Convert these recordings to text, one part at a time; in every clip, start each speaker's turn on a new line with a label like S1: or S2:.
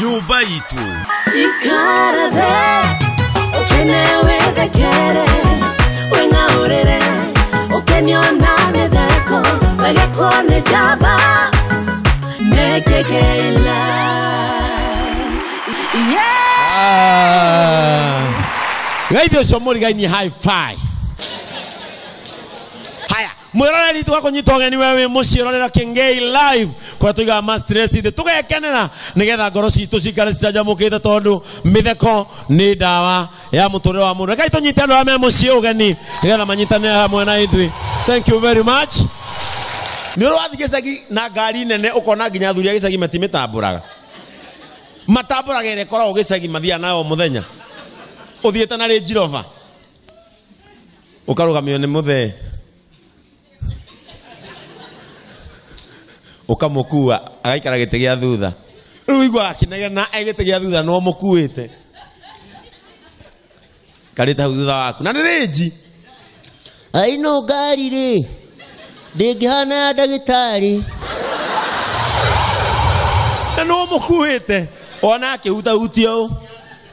S1: Nyũmba itũ.
S2: Ikara thĩ, ũkene wĩthekere, wĩng'aũrĩre, ũkenio na mĩtheko, wegekwo nĩ njamba, nĩkĩkĩila. Yeah!
S3: Gaithi ũcio mũrigaini high five. Haya, mwĩroreri tũgakũnyita ũgeni we wĩ mũciĩ rorera Kĩngei live kũrĩa tũigaga ma stress thĩ tũgekenera nĩgetha ngoro citũ cikare cicanjamũkĩte tondũ mĩtheko nĩ ndawa ya mũtũrĩre wa mũndũ. Rekei tũnyite andũ arĩa me mũciĩ ũgeni nĩgetha manyitanĩre hamwe na ithuĩ. Thank you very much. Nĩ ũrĩ wathiĩ gĩcagi na ngari nene ũkona nginya athuri a gĩcagi matimĩtambũraga. Matambũraga ĩrĩa ĩkoragwo gĩcagi mathiaga nayo o mũthenya. Ũthiĩte na Range Rover ũkarũgamio nĩ mũthee ũkamũkua agaikara gĩtĩ gĩa thutha rĩu iguaga akĩnegena e gĩtĩ gĩa thutha no mũkuĩte karĩte hau thutha waku na nĩ rĩnji.
S4: Aino ngari rĩ ndĩngĩhana ya ndagĩtarĩ.
S3: Na no mũkuĩte ona akĩhutahutia ũũ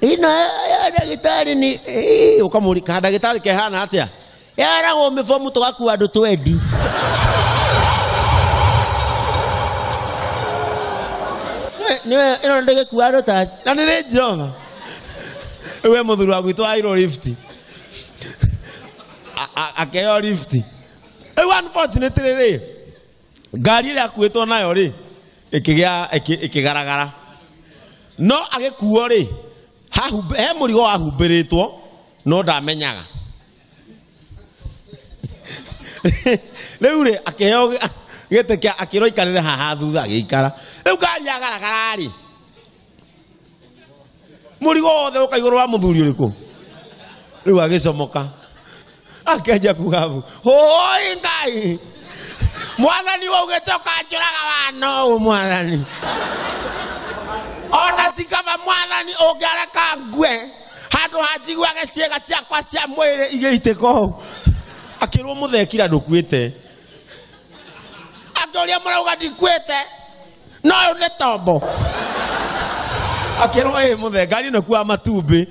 S4: ĩno ya ndagĩtarĩ nĩ
S3: ũkamũri ka ndagĩtarĩ kehana atĩa?
S4: Yaragwo mĩbomu tũgakua andũ twendi. Nĩwe ĩno ndĩgĩkua andũ ta
S3: na nĩ Range Rover. Rĩu we mũthuri wa gwitũ airwo lift. Akĩheo lift. Rĩu unfortunately rĩ ngari ĩrĩa akuĩtwo nayo rĩ ĩkĩgĩa ĩkĩgaragara no agĩkuo rĩ he mũrigo wahumbĩrĩtwo no ndamenyaga. Rĩu rĩ akĩheo gĩtĩ kĩa akĩrwo aikarĩre haha thutha agĩikara. Rĩu ngari yagaragara rĩ mũrigo wothe ũka igũrũ wa mũthuri ũrĩkũ? Rĩu agĩcomoka akĩanjia kuga hoi Ngai mwathani waugĩte ũkanjũraga wano ũũ mwathani ona ti kaba mwathani ũngĩareka ngue handũ ha njiguage ciĩga ciakwa cia mwĩrĩ igĩitĩka ũũ. Akĩrwo mũthekira ndũkuĩte. Akĩũria mũrauga ndikuĩte no ũyũ nĩ tombo. Akĩrwo ĩ mũthee ngari ĩno ĩkuaga matumbĩ.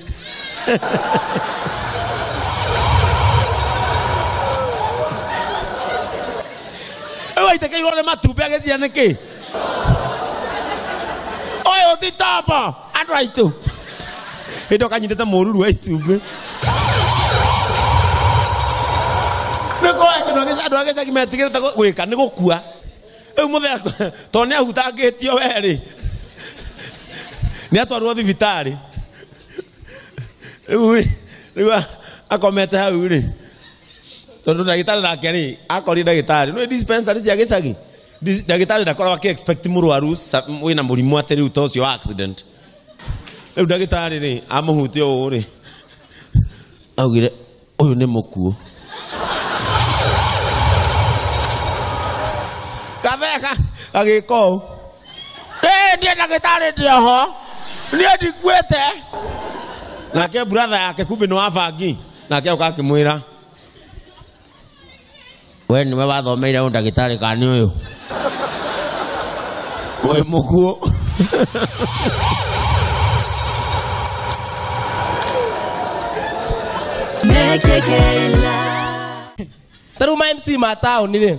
S3: Rĩu aitĩkĩirwo nĩ matumbĩ agĩciria nĩkĩ? Ũyũ ti tombo andũ aitũ. Hĩndĩ ĩyo kanyitĩte mũruru wa itumbĩ. Nĩ kũrĩ kĩndũ andũ a gĩcagi metigĩrĩte gwĩka nĩ gũkua. Rĩu mũthee tondũ nĩ ahutangĩtio we rĩ nĩ atwarwo thibitarĩ. Rĩu rĩu akomete hau rĩ tondũ ndagĩtarĩ nake rĩ akorire ndagĩtarĩ nĩ dispensary cia gĩcagi ndagĩtarĩ ndakoragwo akĩ expect mũrwaru wĩna mũrimũ atĩ rĩu ta ũcio wa accident. Rĩu ndagĩtarĩ rĩ amũhutia ũũ rĩ augire ũyũ nĩ mũkuũ. Katheka agĩka ũũ ĩĩ niĩ ndagĩtarĩ ndĩ oho niĩ ndikuĩte. Nake brother yake kumbe nĩ wa bangi nake oka akĩmwĩra
S4: we nĩwe wathomeire ũndagĩtarĩ kana nĩ ũyũ
S3: wĩ mũkuũ.
S5: Ta rĩu ma MC ma taũni rĩ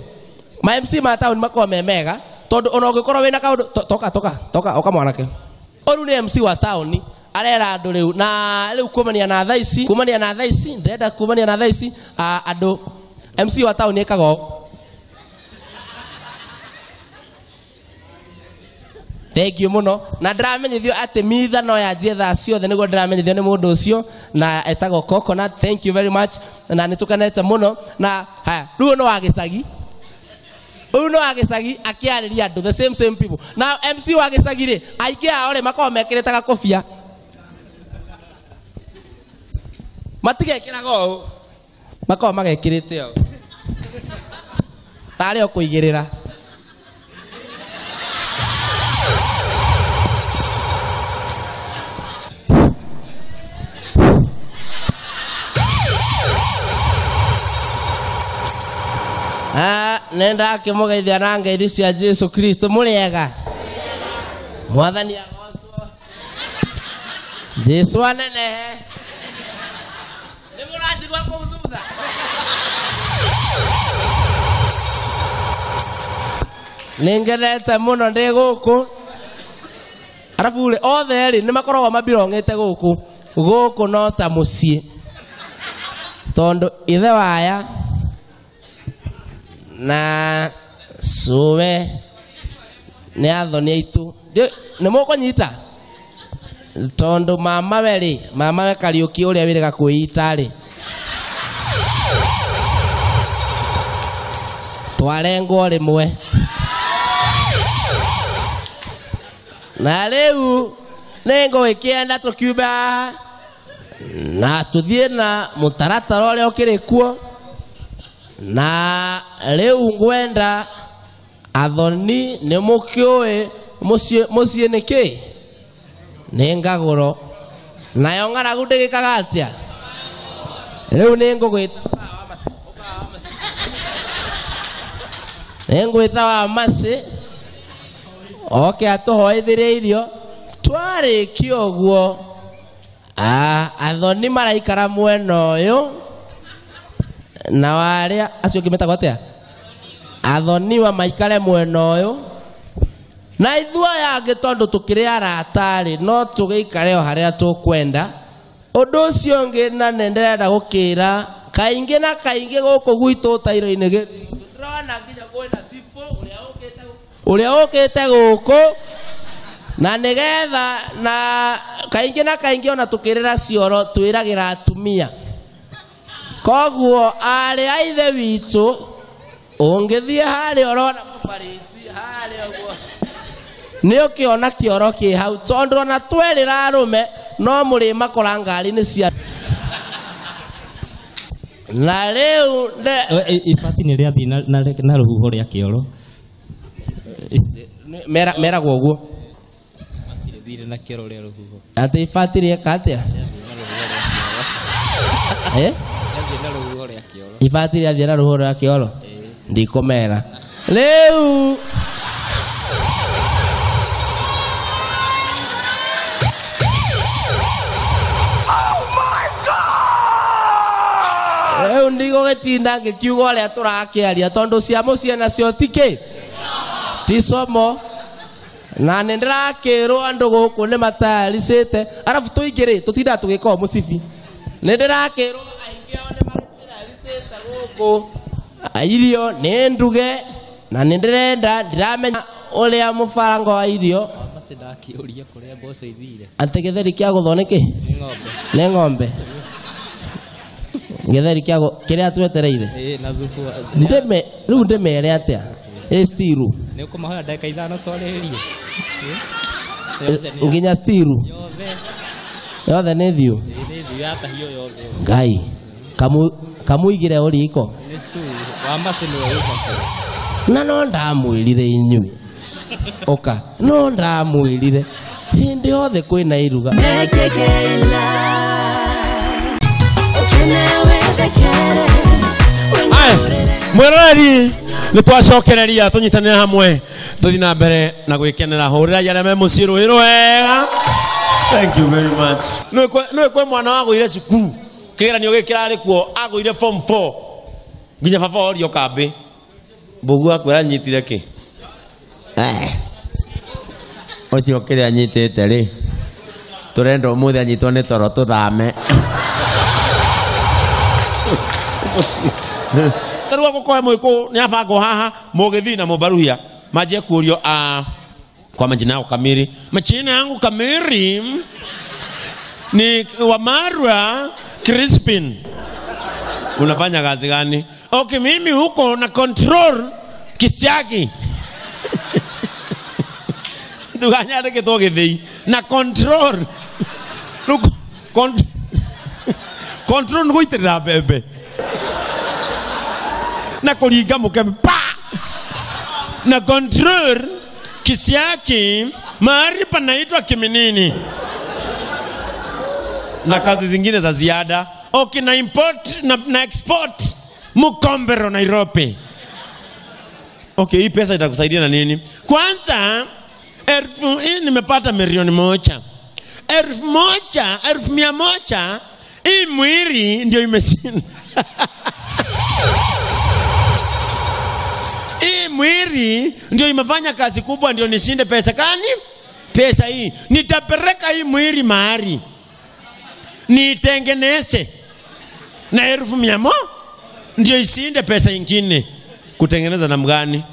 S5: ma MC ma taũni makoragwo me mega tondũ ona ũngĩkorwo wĩna kaũndũ toka toka toka oka mwanake. Ũyũ rĩu nĩ MC wa taũni arera andũ rĩu na rĩu kumania na thaa ici kumania na thaa ici ndĩrenda kumania na thaa ici andũ MC wa taũni ĩkaga ũũ. Thank you mũno na ndĩramenyithio atĩ mitha no yanjie thaa ciothe nĩguo ndĩramenyithio nĩ mũndũ ũcio na etagwo Coconut. Thank you very much na nĩtũkenete mũno na haya rĩu ũyũ nĩ wa gĩcagi ũyũ nĩ wa gĩcagi akĩarĩria andũ the same same people na MC wa gĩcagi rĩ aingĩ ao rĩ makoragwo mekĩrĩte gakobia matigekĩraga ũũ makoragwo magekĩrĩte ũũ tarĩ o kũigĩrĩra. Nenda akĩmũgeithia na ngeithi cia Jesu Kristo mũrĩega. Mwathani agocwo. Jesu anenehe. Nĩ mũranjigua kũu thutha? Nĩ ngenete mũno ndĩ gũkũ. Arabu rĩ, othe rĩ nĩ makoragwo mabirong'ĩte gũkũ. Gũkũ no ta mũciĩ, tondũ ithe waya na cũwe nĩ athoni aitũ. Nĩ mũkũnyita tondũ mamawe rĩ, mamawe Kariũki ũrĩa wĩrĩga kwĩita rĩ, twarengwo rĩmwe. Na rĩu nĩ ngũgĩkĩenda tũkiume haha na tũthiĩ na mũtaratara ũrĩa ũkĩrĩ kuo. Na rĩu ngwenda athoni, nĩ mũkĩũĩ mũciĩ, mũciĩ nĩ kĩ? Nĩ ngagũro. Nayo ng'aragu ndĩgĩkaga atĩa? Rĩu nĩ ngũgwĩta, nĩ ngwĩta wa macĩ oke atũhoithĩrie irio. Twarĩkia ũguo, athoni maraikara mwena ũyũ na warĩa acio ũngĩ metagwo atĩa? Athoniwa maikare mwena ũyũ, na ithuĩ aya angĩ, tondũ tũkĩrĩ arata rĩ, no tũgĩikare o harĩa tũkwenda. Ũndũ ũcio ũngĩ, na nĩ ndĩrenda gũkĩra kaingĩ na kaingĩ gũkũ gwitũ tairo-inĩ ndĩrona nginya kwĩna cibũ ũrĩa ũkĩte gũkũ, na nĩgetha na kaingĩ na kaingĩ ona tũkĩrĩra cioro twĩragĩra atumia. Koguo arĩ a ithe witũ, ũngĩthiĩ harĩa ũrona mũbarĩti harĩa ũguo, nĩ ũkĩona kĩoro kĩ hau, tondũ ona twerĩra arũme no mũrĩmakora ngari-inĩ cia na rĩu
S1: Ibati nĩ rĩathiĩ na rũhuho rĩa kĩoro.
S5: Meragwo ũguo.
S1: Rĩthire na kĩoro rĩa rũhuho.
S5: Atĩ ibati rĩeka atĩa? Eh?
S1: Rĩathiĩ na rũhuho rĩa kĩoro.
S5: Ibati rĩathiĩ na rũhuho rĩa kĩoro, ndikũmera rĩu. Rĩu ndigũgĩtinda ngĩkiuga ũrĩa tũrakĩaria, tondũ cia mũciĩ nacio ti kĩ, ti somo. Na nĩ ndĩrakĩrwo andũ gũkũ nĩ matayaricĩte. Arabu tũingĩ rĩ, tũtindaga tũgĩka o mũcibi. Nĩ ndĩrakĩrwo aingĩ ao nĩ matayaricĩte gũkũ irio nĩ nduge, na nĩ ndĩrenda ndiramenya ũrĩa mũbango wa irio.
S1: Wamacĩ ndakĩũria kũrĩa mboco ithire.
S5: Atĩ gĩtheri kĩa gũthwo nĩ kĩ?
S1: Nĩ ng'ombe.
S5: Nĩ ng'ombe, gĩtheri kĩa kĩrĩa twetereire.
S1: Ĩĩ, na thubu
S5: Ndĩme rĩu ndĩmere atĩa ĩ stiru?
S1: Nĩ ũkũmahoya ndagĩka 5 twarĩrĩrie. Yothe nĩ
S5: Nginya stiru?
S1: Yothe.
S5: Yothe nĩ thiũ.
S1: Ĩĩ, nĩ thiũ yatahio yothe.
S5: Ngai kamuigire ũriko.
S1: Nĩ stew. Wamacĩ nĩwe wĩhoke.
S5: Na no ndamwĩrire inyuĩ ũka, no ndamwĩrire hĩndĩ yothe kwĩna iruga.
S2: Mekekeila ukene wethekere.
S3: Aya, mwĩroreri, nĩ twacokereria tũnyitanĩre hamwe tũthiĩ na mbere na gwĩkenera. Hũrĩra arĩa me mũciĩ rũĩ rwega. Thank you very much. Nĩ kwĩ mwana wagũire cukuru, kĩgeranio gĩkĩ kĩrarĩ kuo, agũire form 4, nginya baba orio kambĩ mbũgu akwĩra nyitire kĩ.
S4: Ũcio kĩrĩa anyitĩte rĩ, tũrenda ũmũthĩ anyitwo nĩ toro tũthame.
S3: Tarĩu agũkoe mwĩkũ nĩ abangwo haha mũgĩthiĩ na mũbaruhia manjie kuũrio a kwa majina yao kamili. Majina yangu kamili ni Wamarwa Crispin. Unafanya kazi gani? Okay, mimi huko na control kisiagi tukanyandĩkĩtwo gĩthĩi na control. Rĩu control nĩ gũitĩrĩra mbembe na kũringa mũkebe pa na control kisiaki mahali panaitwa Kiminini na kazi zingine za ziada. Okay, na import na export Mukombero Nairobi. Okay, hii pesa itakusaidia na nini? Kwanza 1000 hii nimepata 1,000,000.
S4: 1,000, 100,000 hii mwili ndio imeshinda. Hii mwili ndio imefanya kazi kubwa ndio nishinde pesa gani? Pesa hii. Nitapeleka hii mwili mahali nitengeneze na 100,000 ndio isinde pesa ingine. Kutengeneza namna gani?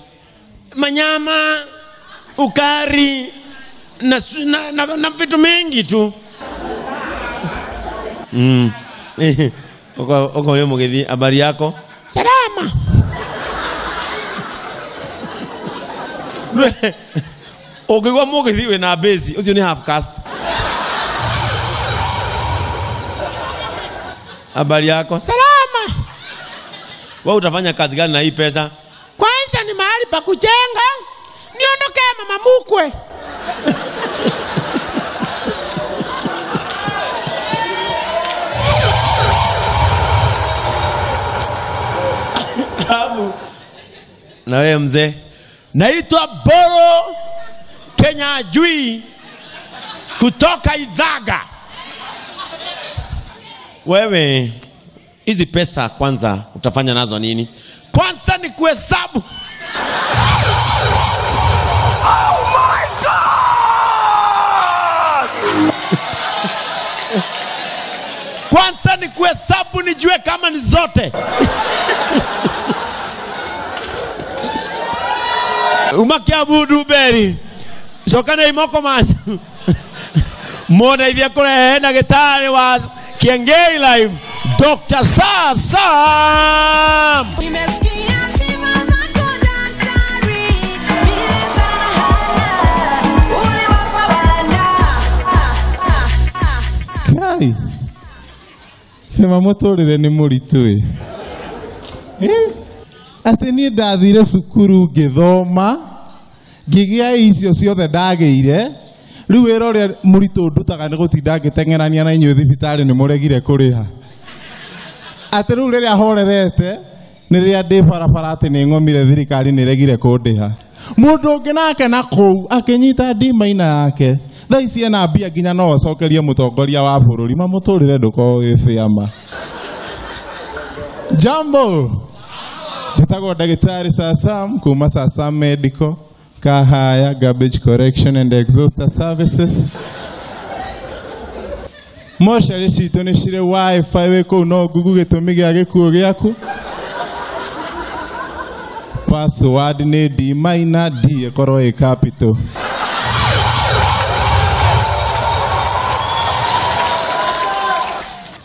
S4: Manyama, ukari na vitu mingi tu. Uko leo mgethi, habari yako? Salama. Ukigwa mugithi wina base, ucio ni half caste. Habari yako? Salama. Wewe utafanya kazi gani na hii pesa? Kwanza ni mahali pa kujenga, niondoke mama mkwe. Abu. Na wewe mzee? Naitwa Boro Kenya Jui kutoka Ithaga. Wewe hizi pesa kwanza utafanya nazo nini? Kwanza ni kuhesabu.
S6: Oh my God!
S4: Kwanza ni kuhesabu nijue kama ni zote. Umakiabudu beri. Cokane imoko manyu. Mona ithia kurehe ndagĩtarĩ wa Kiengei Live, Dr. Sam.
S2: Nimesikia sifa zako daktari, vile sana hana, uliwapa wana.
S7: Kai. Sema mũtũrĩre nĩ mũritũ ĩ. Atĩ niĩ ndathire cukuru ngĩthoma, ngĩgĩa icio ciothe ndagĩire. Rĩu wĩra ũrĩa mũritũ ndutaga nĩ gũtinda ngĩteng'erania na inyuĩ thibitarĩ nĩ mũregire kũrĩha. Atĩ rĩu rĩrĩa horerete nĩ rĩrĩa ndĩ barabara atĩ nĩ ng'omire thirikari nĩ ĩregire kũndĩha. Mũndũ ũngĩ nake na kũu akĩnyita ndimaina yake. Thaa ici ena mbia nginya no acokerie mũtongoria wa bũrũri. Mamũtũrĩre ndũkorwo wĩ bĩama. Jambo. Njĩtagwo ndagĩtarĩ Sasam kuma Sasam Medical Kahaya Garbage Collection and Exhauster Services. Mocarĩ citũ nĩ cirĩ wifi wĩ kũu no Google gĩtũmi gĩa gĩkuũ gĩaku. Password nĩ D minor D ĩkorwo ĩ capital.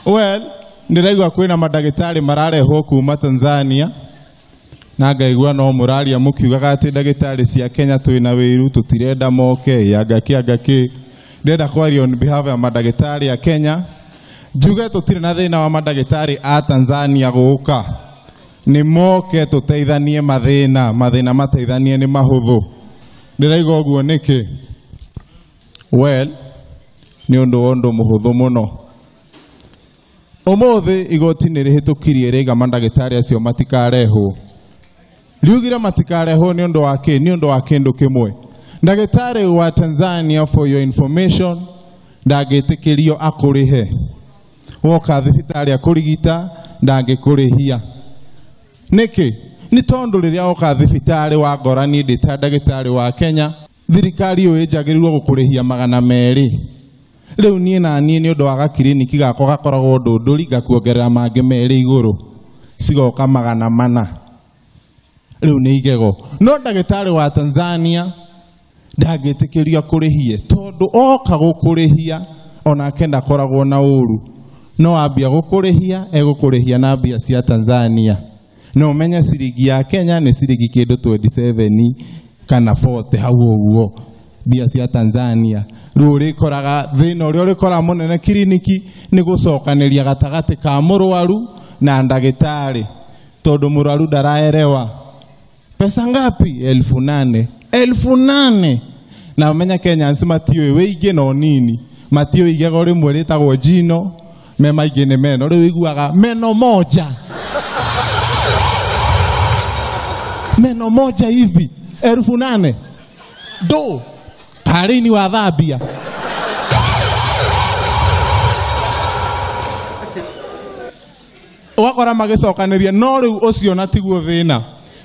S7: Well, ndĩraigua kwĩna mandagĩtarĩ mararehwo kuma Tanzania. Na ngaigua no mũraria mũkiugaga atĩ ndagĩtarĩ cia Kenya twĩna wĩiru tũtirenda moke anga kĩ. Ndĩrenda kwaria on behalf ya mandagĩtarĩ a Kenya. Njuge tũtirĩ na thĩna wa mandagĩtarĩ a Tanzania gũka. Nĩ moke tũteithanie mathĩna, mathĩna mateithanie nĩ mahũthũ. Ndĩraigua ũguo nĩkĩ? Well, nĩ ũndũ wa ũndũ mũhũthũ mũno. Ũmũthĩ igoti nĩ rĩhĩtũkirie rĩiga mandagĩtarĩ acio matikarehwo. Riugire matikarehwo nĩ ũndũ wa kĩ? Nĩ ũndũ wa kĩndũ kĩmwe. Ndagĩtarĩ wa Tanzania, for your information, ndangĩtĩkĩrio akũrĩhe. Woka thibitarĩ akũrigita, ndangĩkũrĩhia. Nĩkĩ? Nĩ tondũ rĩrĩa woka thibitarĩ wa ngora niĩ ndĩ ta ndagĩtarĩ wa Kenya, thirikari ĩyo ĩnjagĩrĩirwo gũkũrĩhia 200. Rĩu niĩ na niĩ nĩ ũndũ wa gakiriniki gakwa gakoragwo Ndũndũri ngakuongerera mangĩ 2 igũrũ, cigoka 400. Rĩu nĩ igego. No ndagĩtarĩ wa Tanzania ndangĩtĩkĩrio kũrĩhie tondũ oka gũkũrĩhia onake ndakoragwo na ũru. No ambia gũkũrĩhia egũkũrĩhia na mbia cia Tanzania. No ũmenye ciringi ya Kenya nĩ ciringi kĩndũ 27 kana 40 hau ũguo mbia cia Tanzania. Rĩu ũrĩkoraga thĩna ũrĩa ũrĩkoraga mũnene kiriniki nĩ gũcokanĩria gatagatĩ ka mũrwaru na ndagĩtarĩ tondũ mũrwaru ndaraerewa. Pesa ngapi? 8,000. 8,000. Na ũmenye Kenyans matiũĩ wĩingĩ no nini. Matiũĩ igego rĩmwe rĩtagwo jino, me maingĩ nĩ meno. Rĩu ũiguaga meno moja. Meno moja hivi 8,000. Do karĩini wa thambia. Ũgakora magĩcokanĩria no rĩu ũcio na tiguo thĩna.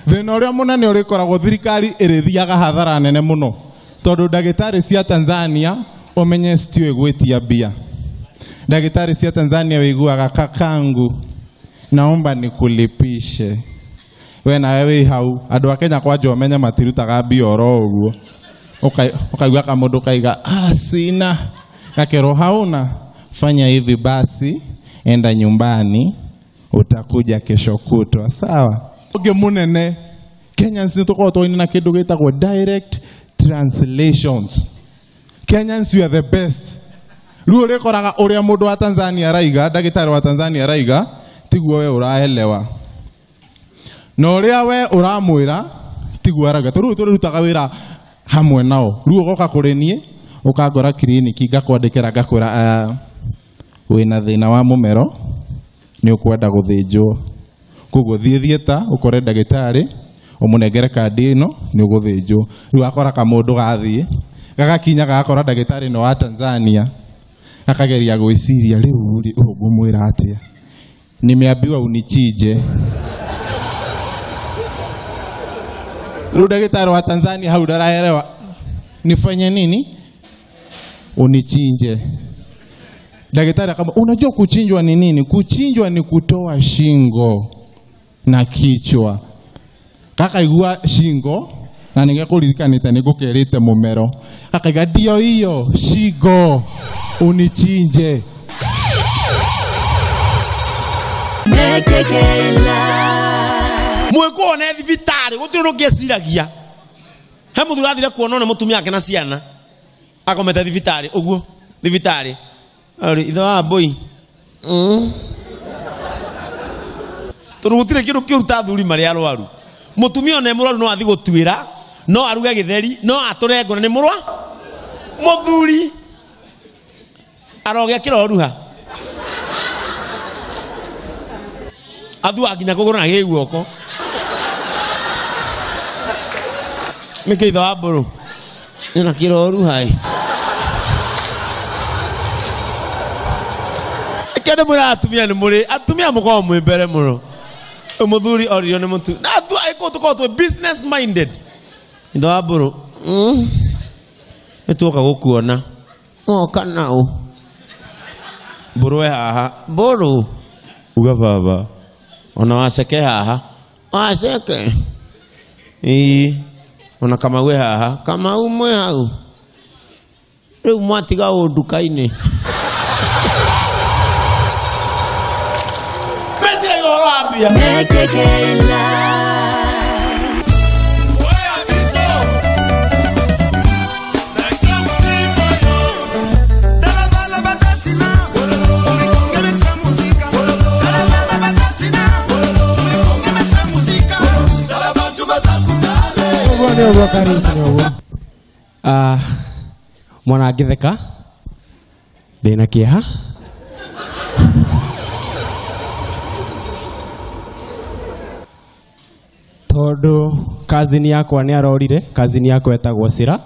S7: Thĩna ũrĩa mũnene ũrĩkoragwo thirikari ĩrĩthiaga hathara nene mũno tondũ ndagĩtarĩ cia Tanzania ũmenye citiũĩ gwĩtia mbia. Ndagĩtarĩ cia Tanzania wĩiguaga kakangu naomba nikulipishe. We nawe wĩ hau andũ a Kenya kwanja ũmenye matirutaga mbia oro ũguo. Ukaigua kamũndũ kaiga ah, sina gakerwo hauna, fanya hivi basi, enda nyumbani utakuja kesho kutwa, sawa. Ũngĩ mũnene Kenyans nĩ tũkoragwo tũĩ na kĩndũ gĩtagwo direct translations. Kenyans, you are the best. Rĩu ũrĩkoraga ũrĩa mũndũ wa Tanzania araiga, ndagĩtarĩ wa Tanzania araiga, tiguo we ũraelewa. Na ũrĩa we ũramwĩra tiguo arauga. Tondũ rĩu tũrĩrutaga wĩra hamwe nao. Rĩu ũgoka kũrĩ niĩ, ũkangora kiriniki, ngakwandĩkĩra ngakwĩra wĩna thĩna wa mũmero, nĩ ũkwenda gũthĩnjwo. Koguo thiĩ theatre ũkore ndagĩtarĩ, ũmũnengere kandi ĩno, nĩ ũgũthĩnjwo. Rĩu akora kamũndũ gathiĩ, gagakinya gagakora ndagĩtarĩ nĩ wa Tanzania, gakageria gwĩciria rĩu rĩ ũngũmwĩra atĩa? Nimeambiwa unichinje. Rĩu ndagĩtarĩ wa Tanzania hau ndaraelewa nifanye nini? Unichinje. Daktari akamba, unajua kuchinjwa ni nini? Kuchinjwa ni kutoa shingo na kichwa. Kakaigua shingo na ningekuririkana nĩngũkerĩte mũmero. Akaiga ndio hiyo shingo unichinje.
S3: Mwĩkuo ne thibitarĩ gũtirĩ ũndũ ũngĩeciragia. He mũthuri athire kuonwo nĩ mũtumia wake na ciana akomete thibitarĩ ũguo thibitarĩ arĩ ithe wa mbũi tondũ gũtirĩ kĩndũ kĩũru ta athuri marĩ arwaru. Mũtumia ona e mũrwaru no athiĩ gũtuĩra, no aruge gĩtheri, no atũre ngoro nĩ mũrwa mũthuri arogĩa kĩroruha athuaga nginya kũgũrũ na gĩguoko. Nĩkĩ ithe wa mbũrũ nĩna kĩroruha ĩ kende mwĩra atumia nĩ mũrĩ atumia mũkoragwo mwĩ mbere mũno. Mũthuri oririo nĩ mũtu na aĩkũ tũkoragwo twĩ business minded. Ithe wa mbũrũ nĩ tuoka gũkuona oka naũ mbũrũ e haha mbũrũ uga baba ona waceke haha waceke ĩĩ ona Kamau e haha Kamau mwĩ hau rĩu mwatiga ũ nduka-inĩ.
S1: Mwana ngĩtheka ndĩna kĩeha. Tondũ cousin yakwa nĩ arorire, cousin yakwa etagwo Sira.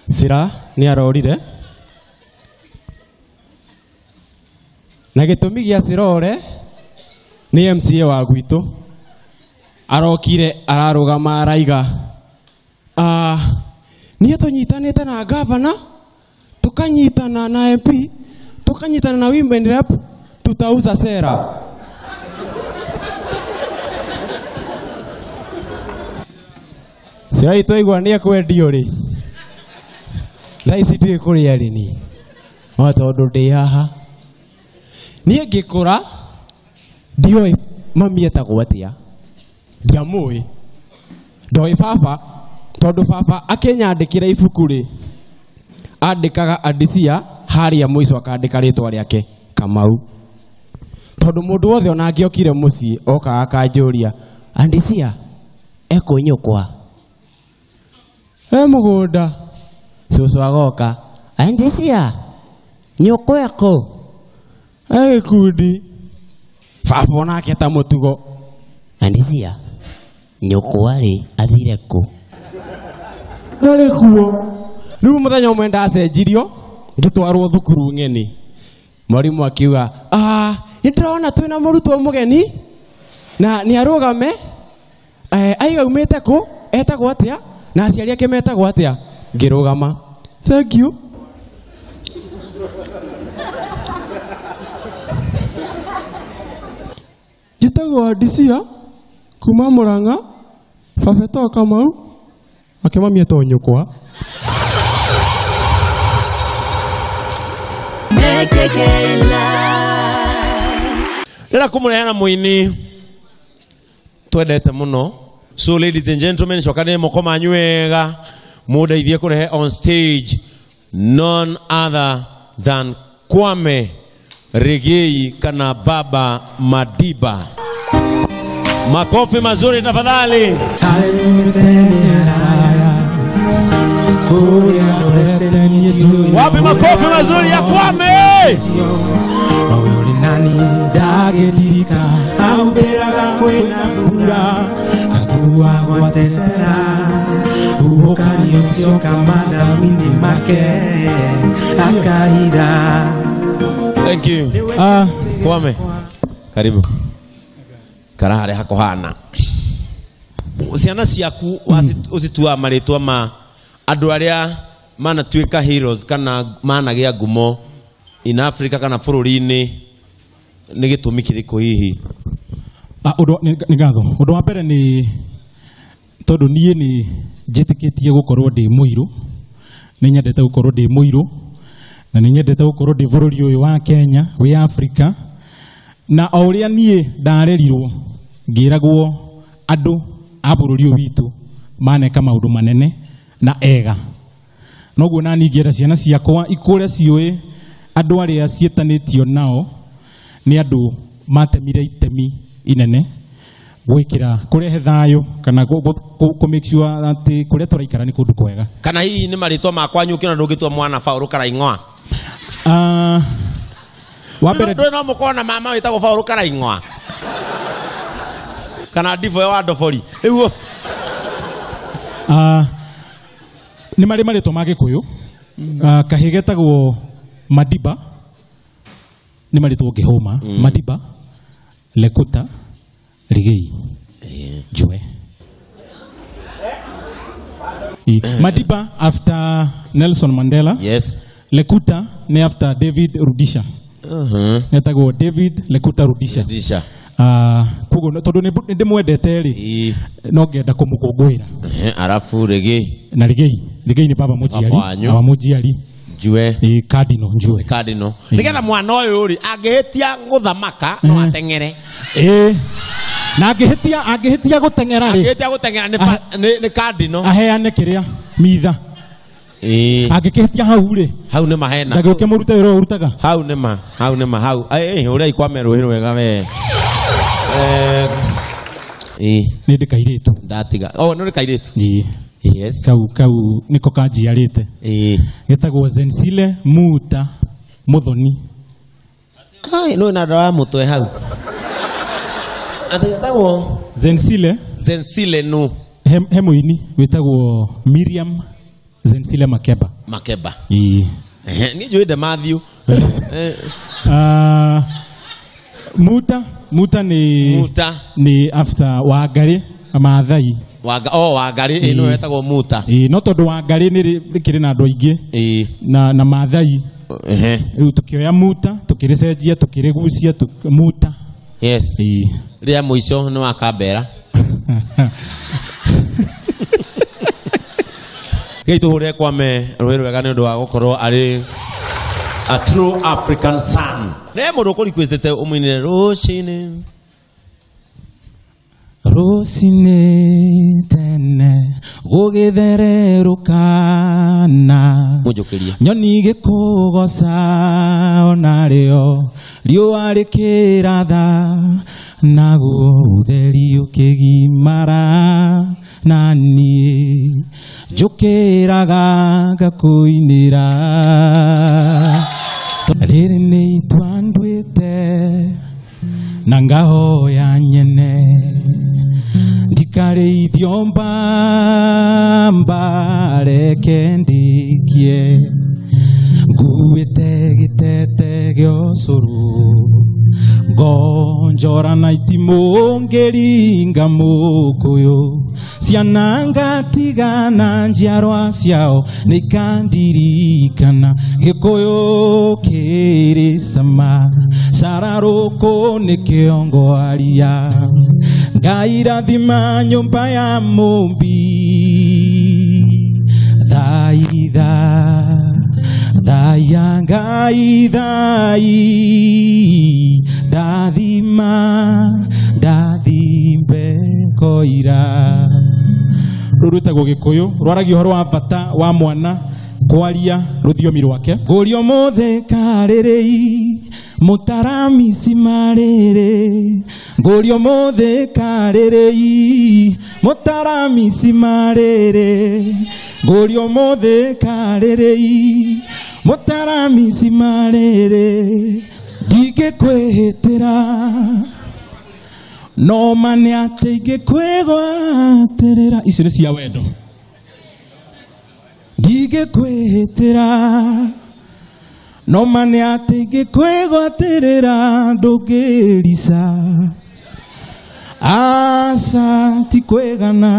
S1: Sira nĩ arorire. Na gĩtũmi gĩa Sira ore nĩ MCA wa gwitũ. Arokire ararũgama araiga niĩ tũnyitanĩte na gavana, tukanyitana na MP, tukanyitana na women rep, tutauza sera. Sira itwaigua nĩ ekwendio rĩ thaa ici ndiũĩ kũrĩa rĩ niĩ no tondũ ndĩ haha niĩ ngĩkũra ndioĩ mami etagwo atĩa, ndiamũĩ, ndoĩ baba tondũ baba akĩnyandĩkĩra ibuku rĩ andĩkaga Adisia harĩa mũico akandĩka rĩtwa rĩake Kamau, tondũ mũndũ wothe ona angĩokire mũciĩ okaga akanjũria Adisia ekũnyũkwa e mũgũnda, cũcũ agoka Adisia nyũkwa ekũ e gĩkundi, baba onake ta mũtugo Adisia nyũkwa rĩ athire kũ ndarĩ kuo. Rĩu mũthenya ũmwe ndacenjirio ngĩtwarwo thukuru ng'eni, mwarimũ akiuga Nĩ ndĩrona twĩna mũrutwo mũgeni na nĩ arũgame aiga umĩte kũ, etagwo atĩa na aciari ake metagwo atĩa. Ngĩrũgama. Thank you. Njĩtagwo Adisia kuma Murang'a, baba etagwo Kamau, ake mami etagwo nyũkwa.
S3: Ndĩrenda kũmũrehera mũini twendete mũno. So ladies and gentlemen, cokanĩrĩrai moko manyu wega mũndeithie kũrehe on stage none other than Kwame Regei kana Baba Madiba. Makofi mazuri tafadhali. Wapi makofi mazuri ya Kwame? Thank you. Kwame, karibu. Kara haria hakuhana. Ciana ciaku ucitua marĩtwa ma andũ arĩa manatuĩka heroes kana managĩa ngumo in Africa kana bũrũri-inĩ, nĩ gĩtũmi kĩrĩkũ hihi?
S8: Ũndũ nĩ ngatho. Ũndũ wa mbere nĩ tondũ niĩ nĩ njĩtĩkĩtie gũkorwo ndĩ mũirũ, nĩ nyendete gũkorwo ndĩ mũirũ na nĩ nyendete gũkorwo ndĩ bũrũri ũyũ wa Kenya, wĩ Africa, na o ũrĩa niĩ ndarerirwo ngĩragwo andũ a bũrũri ũyũ witũ maneka maũndũ manene na ega, noguo nani ingĩenda ciana ciakwa ikũre ciũĩ andũ arĩa ciĩtanĩtio nao nĩ andũ matemire itemi inene gwĩkĩra kũrehe thayũ kana kũ make sure atĩ kũrĩa tũraikara nĩ kũndũ kwega.
S3: Kana hihi nĩ marĩtwa ma kwanyu ũkĩona ndũngĩtua mwana Paũlũ Karaing'oa?
S8: Wa mbere
S3: ndũĩ no mũkorwo na mama wĩtagwo Paũlũ Karaing'oa kana Ndiboe wa Ndobori ĩguo.
S8: Nĩ marĩ marĩtwa ma Gĩkũyũ. Kahĩĩ getagwo Madiba, nĩ marĩtwa ngĩhũma. Madiba, Lekuta, Rigei, Njue. Madiba after Nelson Mandela.
S3: Yes.
S8: Lekuta ni after David Rudisha. Etagwo David Lekuta Rudisha.
S3: Rudisha.
S8: Koguo tondu nĩ ndĩmwendete rĩ, no ngenda kũmũkũngũĩra.
S3: Arafu Rigei.
S8: Na Rigei, Rigei nĩ baba mũnjiari, baba mũnjiari.
S3: Njue.
S8: Cardinal Njue.
S3: Cardinal. Nĩgetha mwana ũyũ rĩ angĩhĩtia gũthamaka no ateng'ere.
S8: Na angĩhĩtia gũteng'era rĩ,
S3: angĩhĩtia gũteng'era nĩ Cardinal.
S8: Aheane kĩrĩa mitha. Angĩkĩhĩtia hau rĩ,
S3: hau nĩ mahena.
S8: Ndagĩũke mũrute wĩra ũyũ ũrutaga.
S3: Hau nĩ ma, hau nĩ ma, hau. Ũrĩa Kwame rũĩ rwega we.
S8: Nĩ ndĩ kairĩtu.
S3: Ndatiga. Oh, nĩ ũrĩ kairĩtu? Yes.
S8: Kau nĩko kanjiarĩte. Getagwo Zensile Muta Muthoni.
S3: Ai, no na ndawa mũtwe hau. Atĩ getagwo
S8: Zensile.
S3: Zensile no.
S8: He mũini wĩtagwo Miriam Zensile Makeba.
S3: Makeba. Niĩ njũĩ nde Matthew.
S8: Muta ni
S3: Muta
S8: ni after Wangari Maathai.
S3: Wangari ĩno etagwo Muta.
S8: No tondu Wangari nĩ rĩkĩrĩ na andũ aingĩ na Maathai. Rĩu tũkĩoya Muta tũkĩrĩcenjia tũkĩrĩgucia Muta.
S3: Yes. Rĩa mũico nĩ wa Kambera. Gei tũhũre Kwame rũĩ rwega nĩ ũndũ wa gũkorwo arĩ a true African son. Ne mũndũ ũkũrequestĩte ũmũinĩre rũcinĩ.
S8: Rũcinĩ tene gũgĩthererũkana,
S3: mũnjũkĩrie
S8: nyoni gĩkũgoca onarĩo riũa rĩkĩratha, naguo ũtheri ũkĩgimara, na niĩ njũkĩraga ngakũinĩra. Rĩrĩ nĩ itua nduĩte na ngahoya nyene, ndikarĩithio mbamba reke ndikie, nguĩte gĩtete gĩa ũcũrũ Ngonjora na itimũ ngĩringa mũkũyũ, ciana ngatigana njiarwa ciao nĩikandirikana. Gĩkũyũ kĩrĩ cama, cararũkũ nĩ kĩongo aria. Ngai rathima nyũmba ya Mũmbi, thaitha thaya Ngai thai, ndathima ndathimbe koira. Rũrũ rwĩtagwo Gĩkũyũ, rwaragia ũhoro wa bata wa mwana kwaria rũthiomi rwake. Ngũrio mũthĩ karĩrĩi mũtaramisi marĩrĩ, ngũrio mũthĩ karĩrĩi mũtaramisi marĩrĩ, ngũrio mũthĩ karĩrĩi mũtaramisi marĩrĩ. Ndingĩkwĩhĩtĩra no ma nĩ atĩ ingĩkwĩgwatĩrĩra. Icio nĩ cia wendo. Ndingĩkwĩhĩtĩra no ma nĩ atĩ ingĩkwĩgwatĩrĩra ndũngĩrica. Aca ti kwĩgana.